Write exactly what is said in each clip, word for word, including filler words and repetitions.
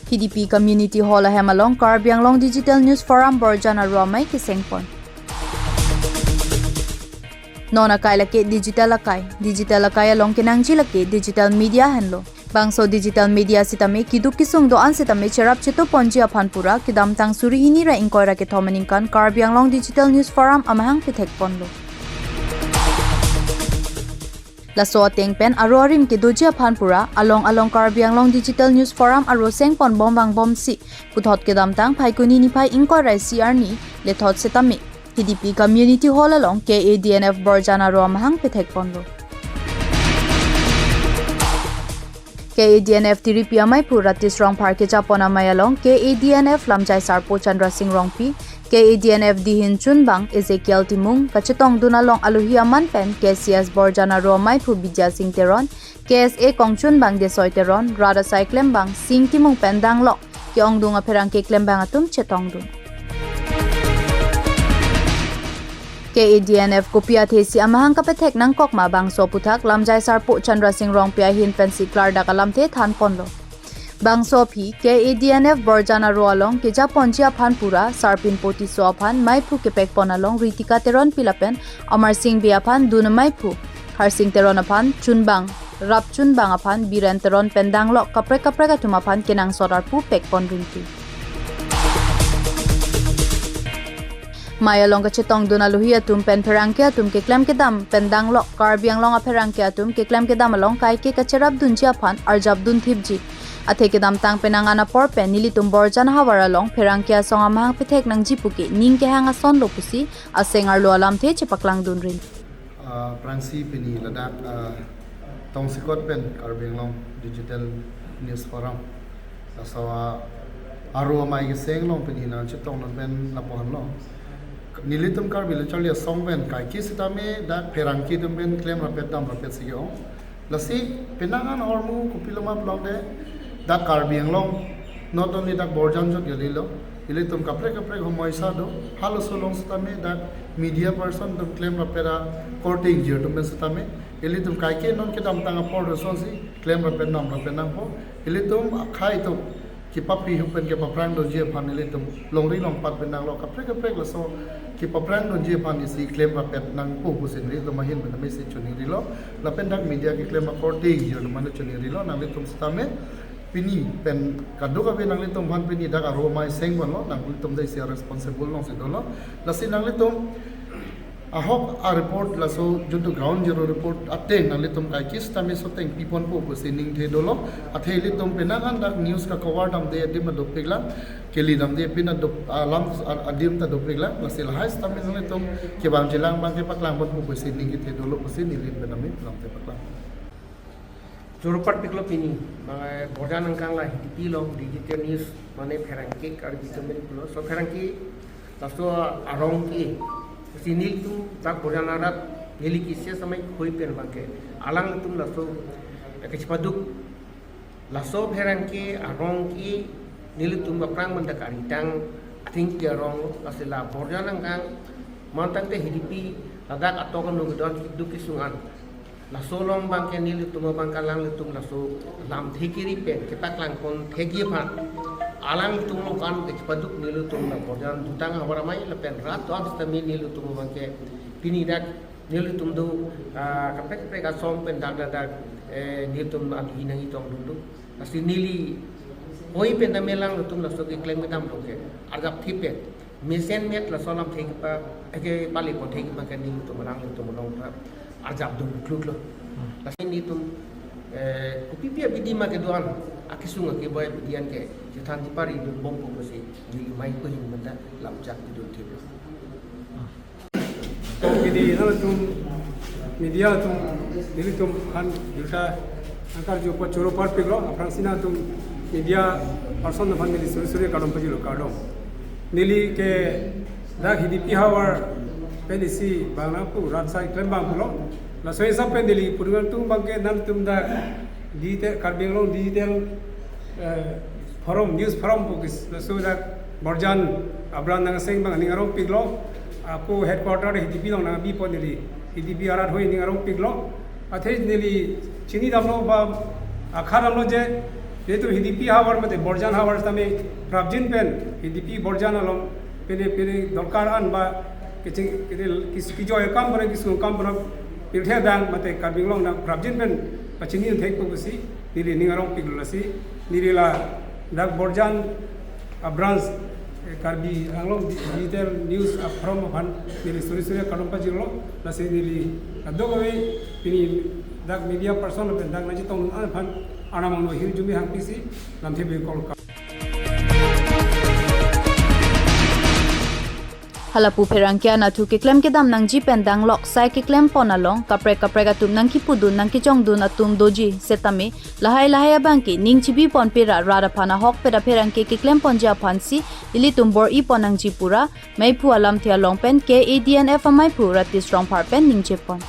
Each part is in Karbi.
Hidipi Community Hall ahem along Karbi Anglong Digital News Forum Borjan Aro Amei kesengpon. Non akai lake digital akai. Digital akai along kenangji lake digital media henlo. Bangso digital media sitame keduk kesung do-an sitame cherap cheto ponji aphan pura kedamtang suri hini ra ingkoi ra kethom aningkan Karbi Anglong Digital News Forum amahang pethek ponlo. Laso ateng pen aro arim kedoji aphan pura along along Karbi Anglong Digital News Forum aro sengpon bom vang bomsi puthot kedamtang Phaikuni niphai ingkoi ra isi arni lethot sitame Hidipi Community Hall along K A D N F Borjan Aro amahang pethek ponlo. K A D N F Tiripi Amaiphu Ratis Rongphar kejapon amei along K A D N F Lamjai Sarpo Chandra Singh Rongpi, K A D N F Dihin Chunbang Ezekiel Timung kachetongdun along alohi aman pen K C S Borjan Aro Amaiphu Bidya Singh Teron, K S A Kongchunbang Desoi Teron, Radha Saiklembang Singh Timung pen danglok ke-ongdung apherangke klembang atum chetongdun. K A D N F kopi athesi amahang kapethek nangkok ma bangso aputhak Lamjai Sarpo Chandra Singh Rongpi ahin pensi klardak alamthe than ponlo. Bangso aphi K A D N F Borjan Aro along kejaponji aphan pura sarpin potiso aphan maiphu kepek pon along Ritika Teronpi lapen Amar Singh Bey aphan dun maiphu, Harsing Teron aphan Chunbang, Rap Chunbang aphan Biren Teron pen danglok kaprek kaprek atum aphan kenangsot arpu pek pon rinti. Mei along kachetongdun alohi atum pen pherangke atum keklem kedam pen danglok Karbi Anglong apherangke atum keklem kedam along kaike kacherapdunji aphan arjapdun thipji. Athe kedamtang penang an apor pen nelitum Borjan havar along pherangke asong amahang pethek nangji puke ning kehang ason lo pusi aseng arlo alamthe chepaklangdun rin. Ah, aphrangsi pini ladak, ah, tongsekot pen Karbi Anglong Digital News Forum. Laso, ah, aro amei keseng along pini nangchetongdun pen lapu-an lo. Nelitum Karbi lo charli asong pen kaike sitame dak pherangke atum pen klem rapet dam rapet si ke-ong. Lasi penang an ahormu kopilo ma pulote dak Karbi Anglong, not only dak Borjan jot kali lo, ilitum kaprek kaprek homoisa do, halaso along sitame dak media person atum klem rapet akorte ingjir atum pen sitame, ilitum kaike non kedamtang apor do asonsi klem rapet dam rapet nangpo, ilitum akhei atum kepapi ahut pen kepaphrangdunji aphan ilitum longri longpat pen nanglo kaprek kaprek laso kepaphrangdunji aphan isi klem rapet nangpo pusi nelitum ahin pen amei si chiningrilo, lapen dak media keklem akorte ingjir atum aphan chiningrilo, nanglitum sitame pini pen kadokave nanglitum aphan pini dak aro amei sengponlo, nanglitum dak isi responsible alongsi dolo, lasi nanglitum ahok a-report laso juntu ground zero report ateng nanglitum kaike sitame soteng piponpo pusi ningthe dolo. Athe ilitum penang an dak news kakover damde adim ta dopiklang, kali damde pin ta dop, alam a-, adim ta dopiklang, lasi lahai sitame nanglitum kevang chelang abang kepaklang ponpo pusi ning kethe dolo pusi neli pen amei lamthe paklang. Choro parpiklo pini, mane Borjan angkang la Hidipi along digital news, mane pherangke Karbi atum pen pulo, laso pherangke, laso arong ke, si nelitum dak Borjan arat, neli kisi samai khoi pen abangke, alanglitum laso, eh, kachepaduk, laso pherangke arong ke, nelitum aphrang manda karitang, athengpi arong, lasi la Borjan angkang, mantang te Hidipi, ladak atok anu kedon keduk kesung an. Laso along abangke nelitum abang alanglitum laso lamthe kiri pen kepaklang pon thekji aphan. Alanglitum along kan kechepaduk nelitum la Borjan jutang havar amei lapen rat do-an sitame nelitum abangke pini dak nelitum do, ah, kaprek kaprek asong pen dak dak dak, eh, nelitum adu hinang itong dulu. Lasi neli hoi pen tame alanglitum laso keklem kedam lo ke arjap thip pen. Mesen met laso lamthe kepa, kepale pon thekji abangke nelitum alanglitum along ta arjapdun kluklo. Lasi nelitum, eh, kopipi abidi ma kedo-an, akesung akeboi abidi an ke, chethan cheparidun bompo pusi, neli mei ko ahin manda lamchak pidun thiplo. Pini nangtum media atum, nelitum aphan juta angkar jupo choro parpiklo, aphrangsi nangtum media person aphan neli suri suri kardom pajirlo, kardom. Neli ke dak Hidipi havar pen isi bang nangpu rat sai klembang pulo. Laso hisap pen neli pudungan tung abangke nangtum dak digital, Karbi Anglong digital, eh, forum, news forum pu ke laso dak Borjan abran nangseng abang aning arongpiklo. Ako headquarter Hidipi along nangbi pon neli. Hidipi arat hoi aning arongpiklo. Athe neli chinidamlo ba akha damlo je Jehetu Hidipi havar mate Borjan havar tame prapjin pen Hidipi Borjan along pene pene dorkar an ba kecheng kene kis- kijoi akam pen kisung akam pen pirthe adang mate Karbi Anglong nang prapjin pen pachini thekpo pusi neli ning arong piklo lasi neli ladak Borjan a branch, eh, Karbi Anglong di- digital news a forum aphan neli suri suri kardom pajirlo lasi neli kadokave pini dak media person lapen dak nangchetong an aphan Arnam angno hirjume hangpisi lamthe bengkol ka. Hala pu pherangke anatthu keklem kedam nangji pen danglok sai keklem pon along kaprek kaprek atum nangkipudun nangkechongdun atum doji setame lahai lahai abangke ning chibi pon pera rat aphan ahokpet apherangke keklem ponji aphansi ilitum bor-i pon nangji pura meiphu alamthe along pen K A D N F amaiphu Ratis Rongphar pen ningje pon.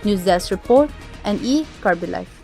News Desk Report, N E Karbi Live.